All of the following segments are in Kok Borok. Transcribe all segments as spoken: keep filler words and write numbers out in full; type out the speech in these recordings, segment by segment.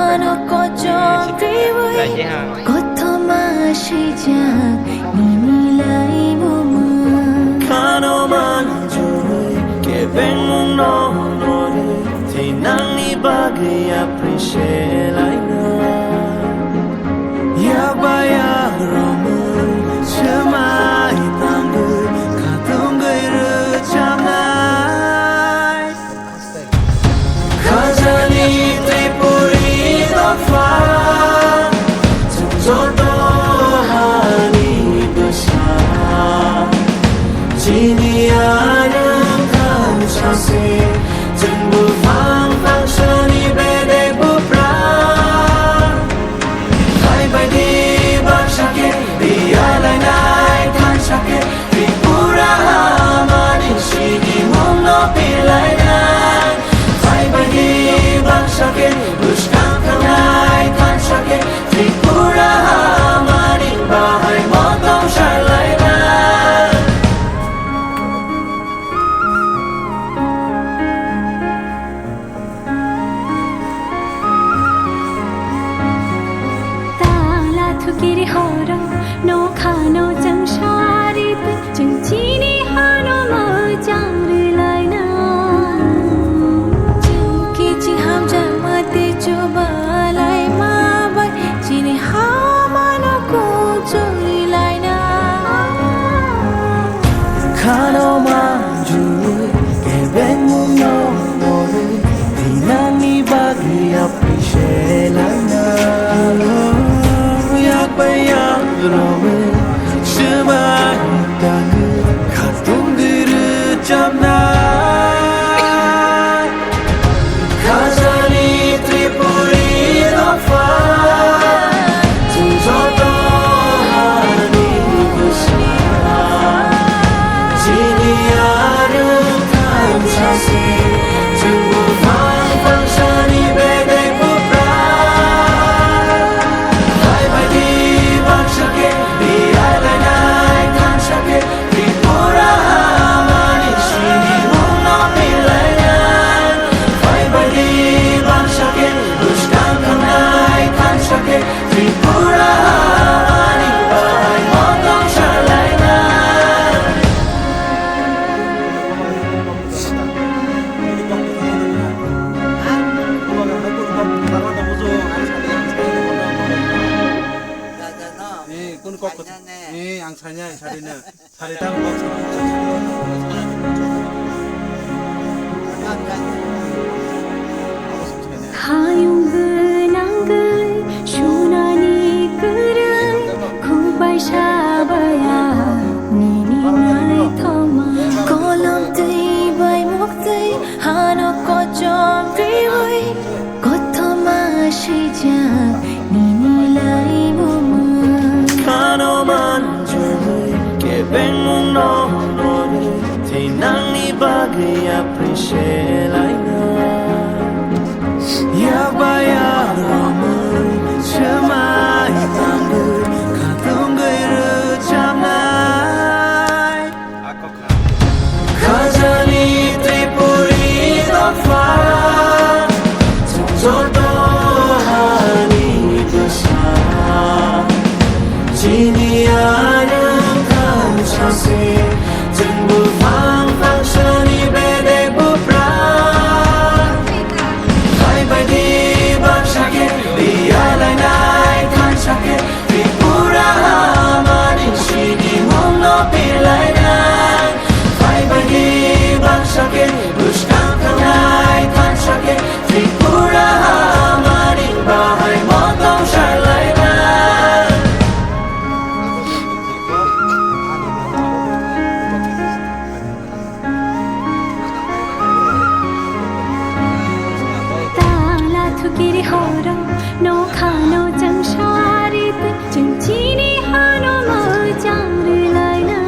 Ano kochom twiwi kothoma swijak nini laimungma. Khano manjui kebengmungno norwi tei nangni bagwi appreciate laina. Yakba yakromwi swmai tangwi khatungwi rwchapnai. Khajani Tripuri dopha, chwng joto hani bwsa. Chini arwng thansa se, chwng buphang phangsani bedek bupra. Phaibaidi baksa khe biyalainai thansa khe Tripura hamani sinimungno pilainai. Phaibaidi baksa khe bwskang thangnai thansa khe Tripura hamani bahai motong sarlainai. Tala thukiri horo, nokhano chwng sari twi, chwng chini hano mwchang rwlaina. Chwng kiching hamjakma tei chubalaima bai, chini hamano kuchuk rwlaina. Khano manjui kebengmungno norwi tei nangni bagwi appreciate laina. Yakbai yakromwi swmai tangwi khatungwi rwchapnai. Khajani Tripuri dopha, chwng joto hani bwsa. Chini arwng thansa se, chwng buphang phangsani bedek bupra. Phaibaidi baksa khe biyalainai thansa khe Tripura hamani sinimungno pilainai. Phaibaidi baksa khe bwskang thangnai thansa khe Tripura hamani bahai motong salainai. Eh, kun kok kok. Eh, ang sanya, sari na. Sari tang kok. Hayung gwnang gwi sunani kwrwi, khubai sabaya nini naithoma. Kolom twi bai muktwi hano kochom twiwi, kothoma swijak nini laimungma. Khano manjui kebengmungno norwi tei nangni bagwi appreciate laina. Yakbai yakromwi swmai tangwi khatungwi rwchapnai. Khajani Tripuri dopha, chwng joto hani bwsa. Chini arwng thansa se, chwng buphang phangsani bedek bupra. Phaibaidi baksa khe biyalainai thansa khe Tripura hamani sinimungno pilainai. Phaibaidi baksa khe bwskang thangnai thansa khe Tripura hamani bahai motong salainai. Tala thukiri horo, nokhano chwng sari twi, chwng chini hano mwchang rwlaina.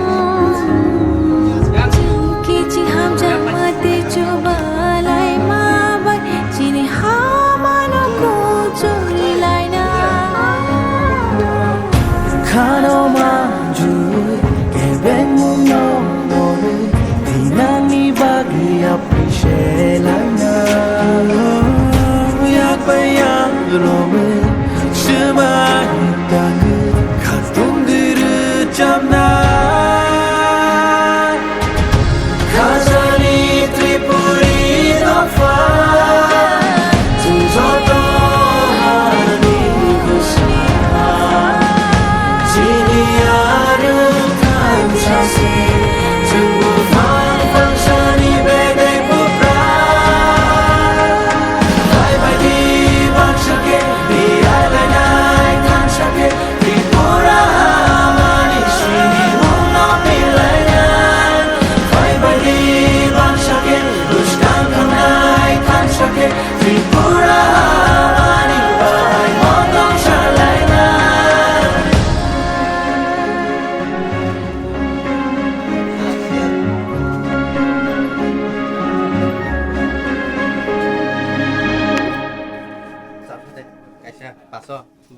Chwng kiching hamjakma tei chubalaima bai, chini hamano kuchuk rwlaina. Khano manjui kebengmungno norwi tei nangni bagwi appreciate laina. Yakbai yakro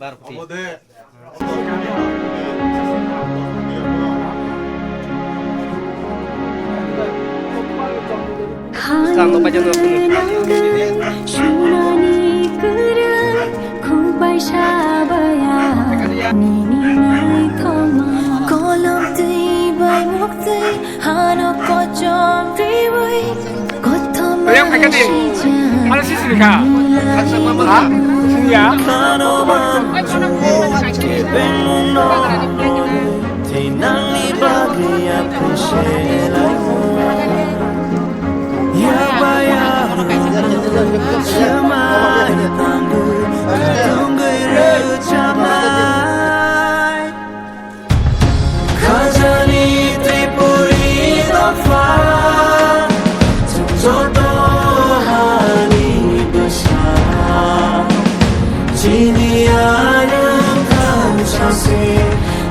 Party. Kolom twi bai muk twi hano kochom riwi. Kothoma Ayang pakai di. Mana sih sini kak? Hah? Sini ya. Thinangni bagwi appreciate laio. Yakba yakro swmai tangwi tongwi rwchapnai. Khajani Tripuri dopha, chwng joto hani bwsa. Chini arwng thansa se,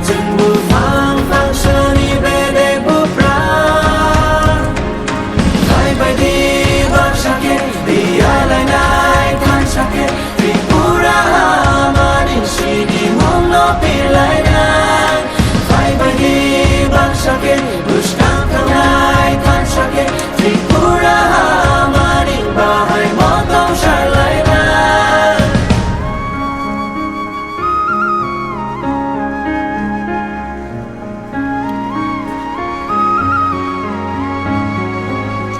chwng buphang phangsani bedek buphra. Phaibaidi baksa khe, biyalainai thansa khe, Tripura hamani sinimungno pilainai. Phaibaidi baksa khe, bwskang thangnai thansa khe, Tripura hamani bahai motong sarlainai.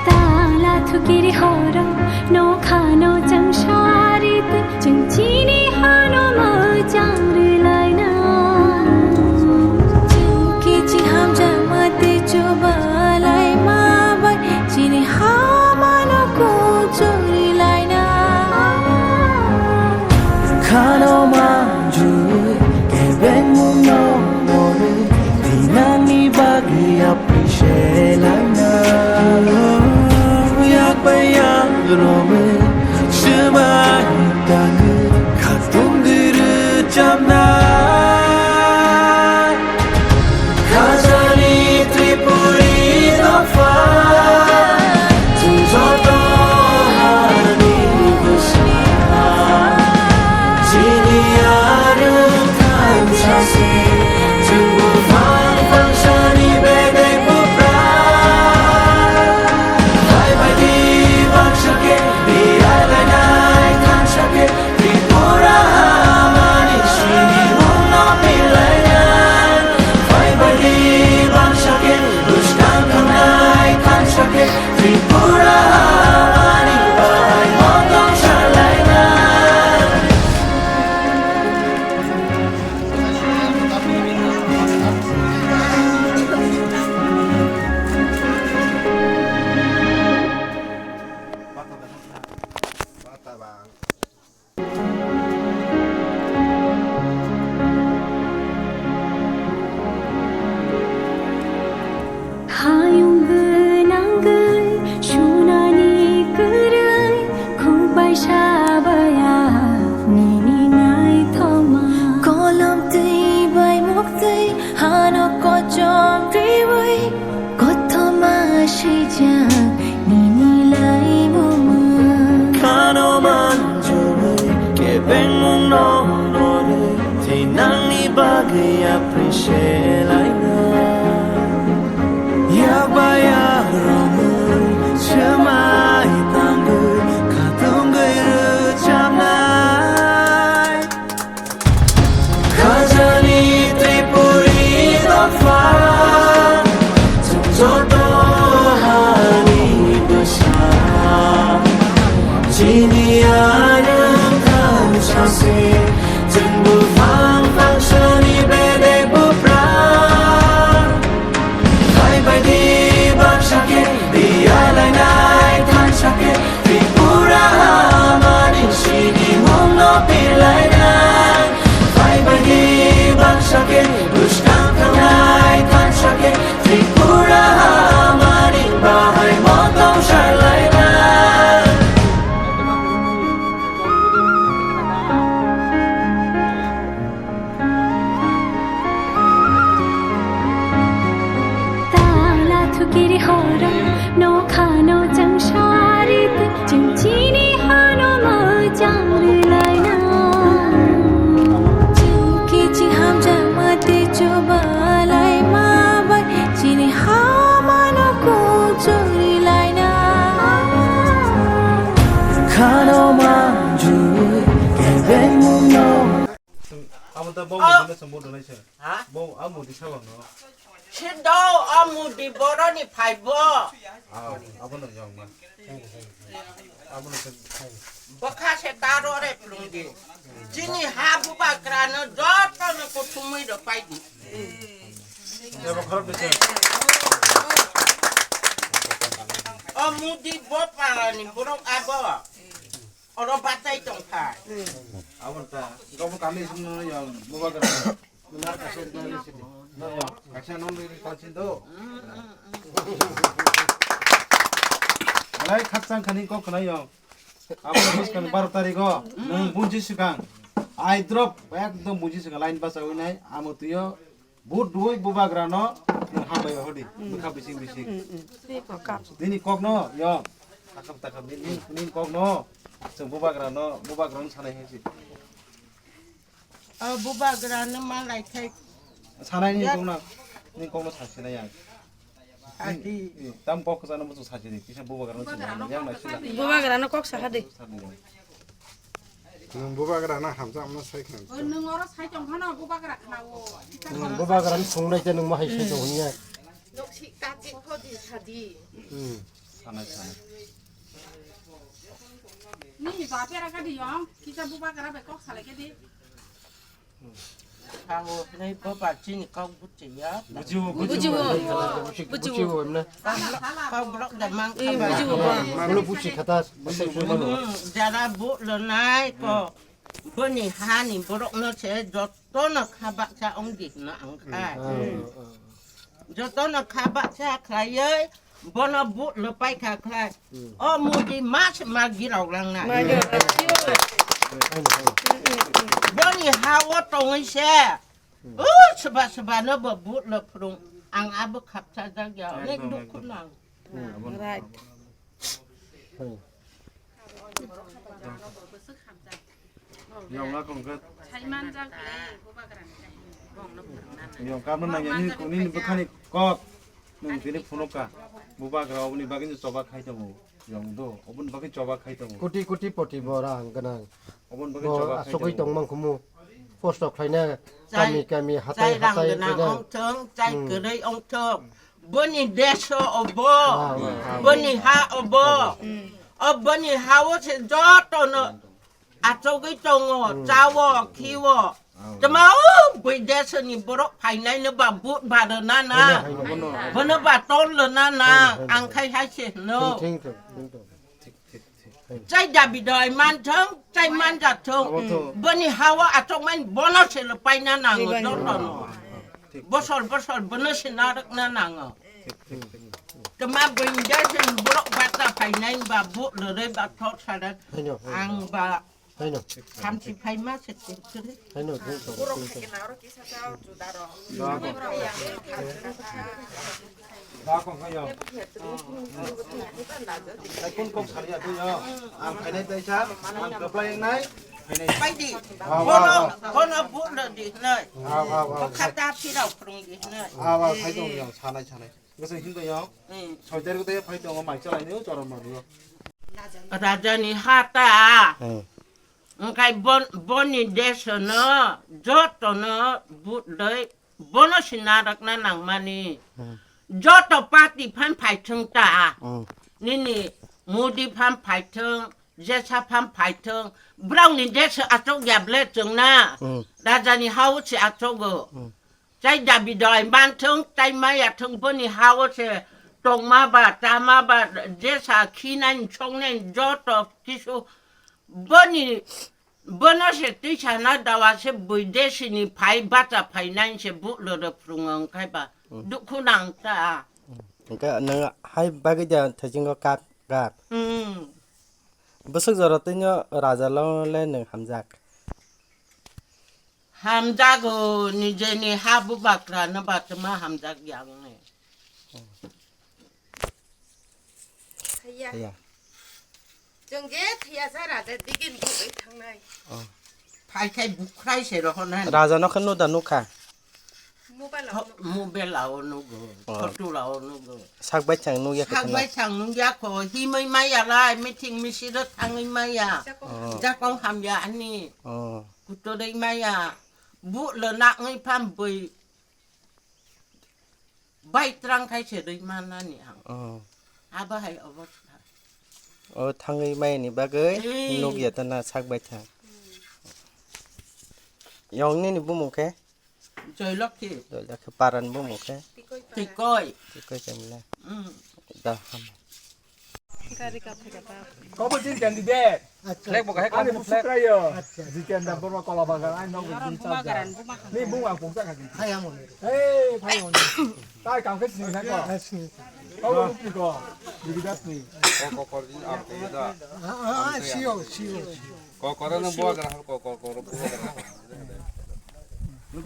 Tala thukiri horo, nokhano chwng sari twi, chwng chini hano mwchang rwlaina. Chwng kichi hamjakma tei chubalaima bai, chini hamano kuchuk rwlaina. Khano manjui, kebengmungno monwi, thinangni bagwi appreciate laina. Yak bai yak romwi, swmai tangwi, khatungwi rwchapnai. Khajani Tripuri dopha, chwng joto hani bwsa. Chini arwng thansa se, chwng buphang phangsani bedek buphra. Phaibaidi baksa khe, biyalainai thansa khe, Tripura hamani sinimungno pilainai. Phaibaidi baksa khe, bwskang thangnai thansa khe, Tripura hamani bahai motong salainai. Hayung gwnangwi sunani kwrwi, khukbai sabaya nini naithokma. Kolom twi bai muktwi hano kochom twiwi, kothoma swijak nini laimungma. Khano manjui kebengmungno norwi, tei nangni bagwi appreciate laina. Yakba yakromwi swmai tangwi khatungwi rwchapnai. Khajani Tripuri dopha, chwng joto hani bwsa. Chini arwng thansa se, chwng buphang phangsani bedek buphra. Phaibaidi baksa khe, biyalainai thansa khe, Tripura hamani sinimungno pilainai. Phaibaidi baksa khe, bwskang thangnai thansa khe, Tripura hamani bahai motong salainai. Bo mudi no chwng bo donai se. Ha? Bo a mudi salo no. Sido a mudi boroni phaibo. Ah, abo no jong ma. Abo no se. Bwkha se taro re plungdi. Chini ha bubagra no joto no kuthumui rw paidi. Abo khorok de se. O mudi bo parani borok abo. Oro batai tongkha. Abon ta, gobo kami sumno yang bubagra. Kaisa non ri kalsin do. Alai khatsang khani kok khna yang. Abon bus kan baro tarikh o. Nung bunji sikang. Ai drop ekdom bunji sikang line basa winai. Amo tuyo. But dui bubagra no nung hambai hodi. Bwkha bising bising. Nini kok no yo. Takam takam nini nini kok no. Chwng bubagra no bubagra no sanai hai si. O bubagra no malai khai. Sanai nini kok no. Nini kok no sasinai ya. Ati. Tam kok sana musu sasi ni. Kisa bubagra no sanai yang na sila. Bubagra no kok sahadi. Nwng bubagra na hamjakma sai khna. O nwng oro sai tong phano bubagra khna o. Nwng bubagra ni phunglai te nwng ma hai sai tong hwnwi. Noksi ta chik pho di sadi. Hmm. Sanai sanai. Nini ba pera ka di yong, kisa bubagra be kok salai ke di. Sao nei boba chini kok buchi ya. Bujiwo, bujiwo. Bujiwo. Bujiwo emne. Kok blok da mang. Eh, bujiwo ba. Manglo buchi khatas. Hmm, jara bu lo nai ko. Boni hani borok no se joto no kha baksa ong di no ang khai. Hmm. Joto no kha baksa khlaioi. Bono but lo paikha khlai. Hmm. O mudi mas ma girok lang na. Ma girok lang. Boni ha o tongoi se. Hmm. O seba seba no bo but lo phrung. Ang abo khapsa jak ya. Nek ekdom, dukhu ekdom nang. Hmm. Right. Hmm. Yong a kong khe. Yong kamo nang ya nini, nini bwkhani kok. Nung tini phunukha. Bubagra oboni bagwi no choba khai tongo. Yong do, oboni bagwi choba khai tongo. Koti koti poti bo rang gwnang. Oboni bagwi choba khai tongo. Bo asugwi tong mang khumu. Post khlaina kami kami hatai hatai rang gwnang ongthong, chai kwrwi ongthong. Boni desh obo, boni ha obo. O boni ha o se joto no achogwi tongo, chawo, khiwo. Tama o bui desh ni borok phainai no ba but ba rwna nang. Bono ba tol rwna nang. Ang khai hai se hwno. Chai dabi doi manthong, chai manjathong. Abo to. Boni hawa achokmani bono se lo paina nango jotono. Bosor bosor bono se narwkna nango. Tama bwinja se borok bata phainai ba bo loroi ba thok sadan. Ang ba. Haino. Hamsi phaima se. Haino, haino. Da kong khayo. Ai kun kok sariya tu yo. Ang khainai taisa, ang keplai yang nai, khainai. Paidi. Bono, bono bulo di nai. Khata phirao phrung di nai. Awa, khai tong yang sanai sanai. Gasa hin ko yang. Soiter ko te phai tong mai chalai ni choron ma dio. Rajani hata. Wngkha bon-, boni desono jotono budlwi bono se narwkna nangmani. Joto party phan phaithwng ta. Nini Modi phan phaithwng, jesa phan phaithwng, borokni deso achuk ya ble chwngna. Rajani hao se achugo. Chai dabi doi manthwng, chai maya thwng boni hao se tongma ba, chama ba, jesa khinai, songnai joto kisu boni Bono se twi sana dawa se bui desini phai bacha phainai se bulo rw phrwngo wngkhai ba dukhu nang ta. Hwnkhe nwng hai bagwi da thaisingo kap kap. Hmm. Bwswk jora twino raja lo le nwng hamjak. Hamjago nijeni ha bubagra no ba tma hamjak ya wngni. Thaya. Thaya. Chwng je thaya sa raja digin bugwi thangnai. Oh. Phai khai bukhrai se rohonani. Raja no khe nuda nukha. Mobile o nugo. Mobile o nugo. Oh. Photo o nugo. Sak bai chang nukya khe. Sak bai chang nukya kho. Himwi maya lai, meeting misiro thangwi maya. Jakong. Oh. Jakong hamya ani. Oh. Kutorwi maya. Bu le na ngai pham bui bai trang khai se dui manani ang. Oh. Aba hai obostha. O thangwi mayani bagwi Eh. nukya ta na sak bai thang. Yong nini bumung khe? Joylokhi. Joylokhi paran bumung khe? Tikoi. Tikoi kemle. Mm. Da ham. Gari ka phai ka ba. Kobo jin candidate. Acha. Flag bo kahai Ani kam flag. Sukrayo. Acha. Jitendra Borma Kolabagan, ani nogo jin Buma charge. Garan, Buma Garan. Ni bung ang pungsa kha jin. Hai amo. Hey, phai on. Tai kam khe sini thang ko. Ah, sini. Kobo rupni ko. Bibidas ni. Ko ko ko jin am te da. Ah, ah, ah, sio, sio, sio. Ko ko rang Buma Garan, ko ko ko Buma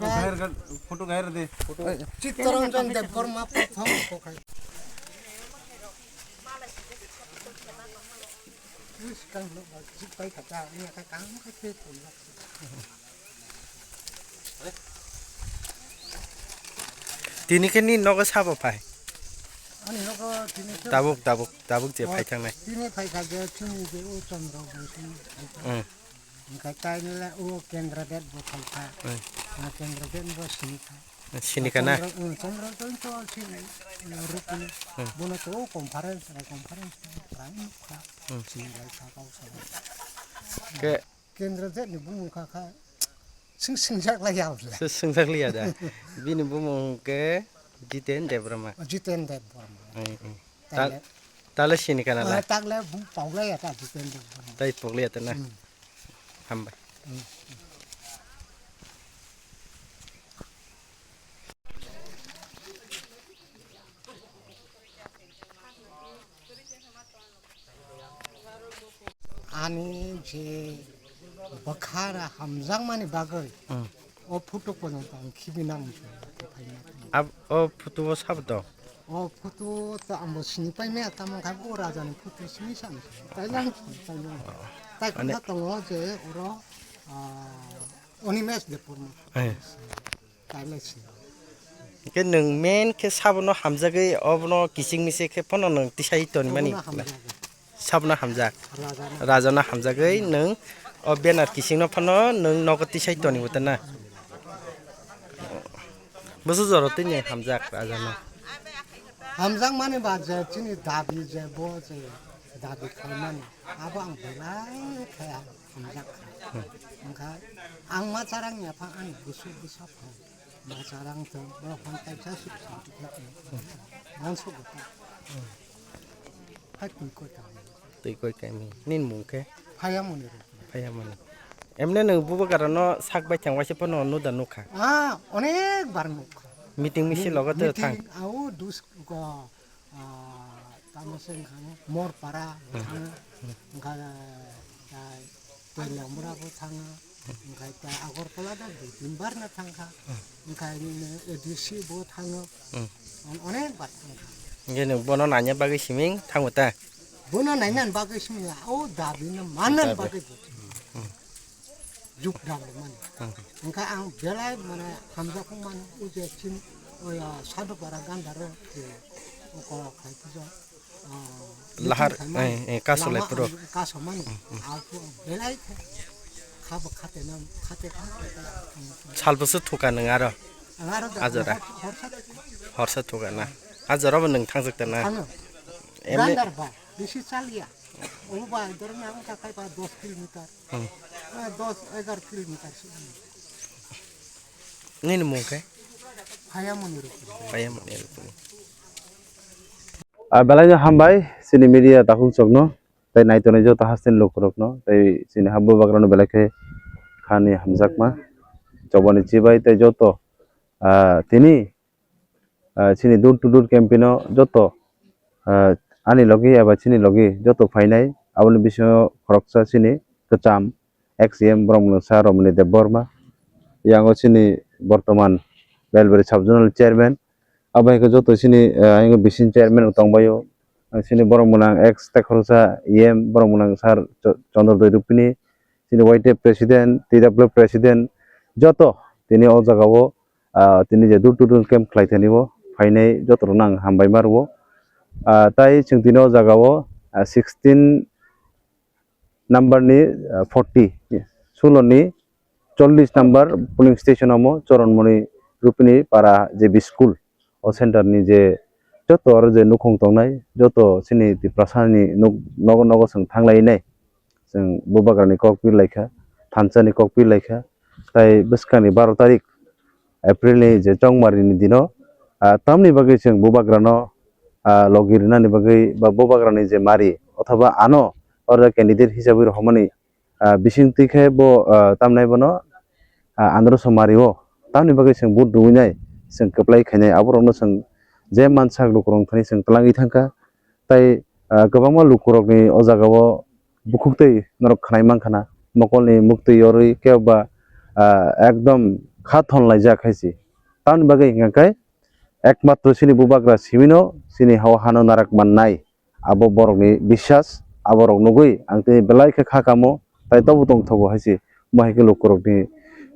Garan. Photo gair de. Chittaranjan Debbarma prothom kokai. Tini khe ni nogo sabo phai. Ani nogo tini khe Tabuk, tabuk, tabuk je Oh, phai thangnai. Tini phai kha je chini je o Chandra Bangsi. Hmm. Hwnkhe tainwla o Kendra det bo phaikha. Hmm. O Kendra det bo sinikha. Sinikha na? Chandra, hmm, Chandra join to sini, eh, rukuni. Hmm. Bono to o conference, eh, conference, eh, prai nukha. Hmm. Sini lai kha kau sa. Ke Kendra det ni bumung kha kha. Sing singjak lai ya bole. Se singjak liya da. Bini bumung ke Jiten Debbarma. Oh, Jiten Debbarma. Hmm, hmm. Taile Tal-, tale sinikha na la? Ah, tagle bung paulai ya ta Jiten Debbarma. Tai paulai ya ta na? Hmm. Hambai. Ani je bwkha hamjakmani bagwi Hmm. O photo kono tang khibi nang. Ab-, o photo o sabo to? O photo to ambo sini pai me tamo khai o raja ni photo sini san. Tai lang sini tai lang. Tai Ane- kha tongo je oro, ah, Animesh Debbarma. Eh. Tailasi. Hwnkhe nwng main khe sabono hamjagwi obono kiching miching khe phano nwng tisai tonmani. Sabono hamjak. Sabono hamjak. Rajano. Rajano hamjagwi nwng o banner kichingno phano nwng nogo tisai tonibo ta na? Bwswk jora twi nwng hamjak rajano? Hamjakmani ba je chini dabi je bo je dabi khaimani abo ang belai khe hamjak kha. Hmm. Wngkha ang ma charang ya pha ani bwswk bwsa pha. Bacharang to, borok phan kaisa suk suk khe, mansuk gota. Hai twi koi kami. Twi koi kami. Nini mung khe? Phayamoni rok. Phayamoni. Emne nwng bubagrano sak bai thang waisa phano nuda nukha. Ah, onek bar nukha. Meeting misil logo to thang. Meeting, au dus go, ah, tamo se wngkha Morpara thang, wngkha, ah, Teliamura bo thang. Wngkha ta Agartala da dui tin bar na thangkha. Wngkha nini A D C bo thango. Hmm. On-, onek bar thangkha. Hingke nwng bono naina bagwi siming thango ta? Bono naina bagwi siming, o dabi no manna bagwi bo. Hmm. Juk dabi mani. Hmm. Wngkha ang belai mane hamjakmung mano, o je chini, o ya Sadhupara Gandharo, o ko khai pujo. Lahar, eh, eh, kaso lai puro. Kaso mani. Belai khe. Khabo khate nang, khate kha. Sal bwswk thuka nwng aro? Aro da, ajora. Horsa thuka na. Ajora bo nwng thangjak ta na. Emni gandar ba, bisi chaliya. Obo ba, dorong ang ka kai ba dos kilometer. Hmm. Eh, dos, egar kilometer se. Nini mung khe? Phayamoni Rukuni. Phayamoni Rukuni. Ah, belai no hambai, chini media takhuk chokno, tei naitonwi joto hasteni lukurokno, tei chini ha bubagrano belai khe khani hamjakma, chobani chibai tei joto, ah, tini, ah, chini door to door campaign o joto, ah, ani logi eba chini logi joto phainai, aboni bisingo khoroksa chini kwcham, ex E M borok mwnang sa Romani Debbarma, yang o chini bortoman Belbari sub zonal chairman, abo hai khe joto chini, eh, ayang bising chairman bo tongbaio, ang chini borok mwnang ex tekhorsa E M borok mwnang sir Ch-, Chandra Doi Rupini, chini Y T F president, T W F president, joto tini o jaga o, ah, tini je door to door camp khlai thani bo phainai joto rok no ang hambai ma rwo. Ah, tai chwng tini o jaga o, ah, sixteen number ni, ah, forty, sulo ni, chollish number polling station omo Choronmoni Rupini Para J B school, o center ni je joto aro je nukhung tongnai, joto chini Tiprasa ni nuk-, nogo nogo chwng thanglainai, chwng bubagrani kok pir laikha, thansa ni kok pir laikha, tai bwskangni baro tarik April ni je chongmari ni dino, ah, tamni bagwi chwng bubagrano, ah, logi rinani bagwi ba bubagrani je mari othoba ano oro candidate hisabwi rohormani, ah, bisingtwi khe bo, ah, tamnai bono, ah, andro somari o tamni bagwi chwng vote rwinai, chwng kwplai khainai, aborokno chwng je mansak lukurok thani chwng twlangwi thangkha. Tai, ah, kwbangma lukurokni o jagao bukhuktwi norok khwnai mankha na, mokolni muktwi yorwi kebo ba, ah, ekdom kha thon laijak hai se. Tamni bagwi hwnkha khe ekmatro chini bubagra simino chini hao hano narak mannai. Abo borokni biswas, aborok nugwi ang tini belai khe kha kamo, tai tobo tongthogo hai se. Mo hai khe lukurokni,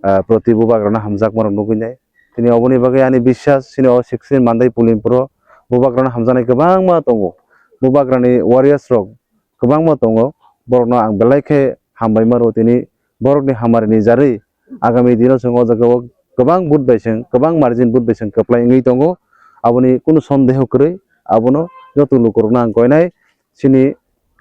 ah, proti bubagrano hamjakmarok nugwi nai. Tini oboni bagwi ani biswas, chini o sixteen Mandai polling pro bubagrano hamjaknai kwbangma tongo. Bubagrani warriors rok kwbangma tongo, borokno ang belai khe hambai maro. Tini borokni hamari ni jarwi agami dino chwng o jaga o kwbang vote bai chwng, kwbang margin vote bai chwng kwplai wngwi tongo. Aboni kunu sondeho kwrwi, abono joto lukurokno ang koinai. Chini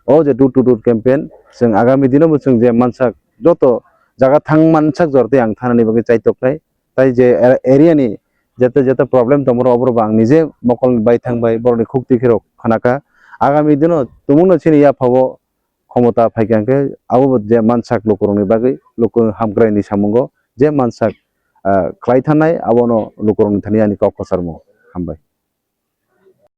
o je door to door campaign, chwng agami dino bo chwng je mansak joto jaga thang mansak jor tei ang thanani bagwi chaitoknai. Tai je a-, area ni jete jete problem tongmoro, oborok bo ang nije mokol bai thang bai borokni khuk twi khirok khanaka. Agami dino tumungno chini yaphao khomota phaikha hwnkhe abo bo je mansak lukurokni bagwi luku hamkraini samungo je mansak, ah, khlai thanai abono lukurokni thani ani kok kwcharmo. Hambai.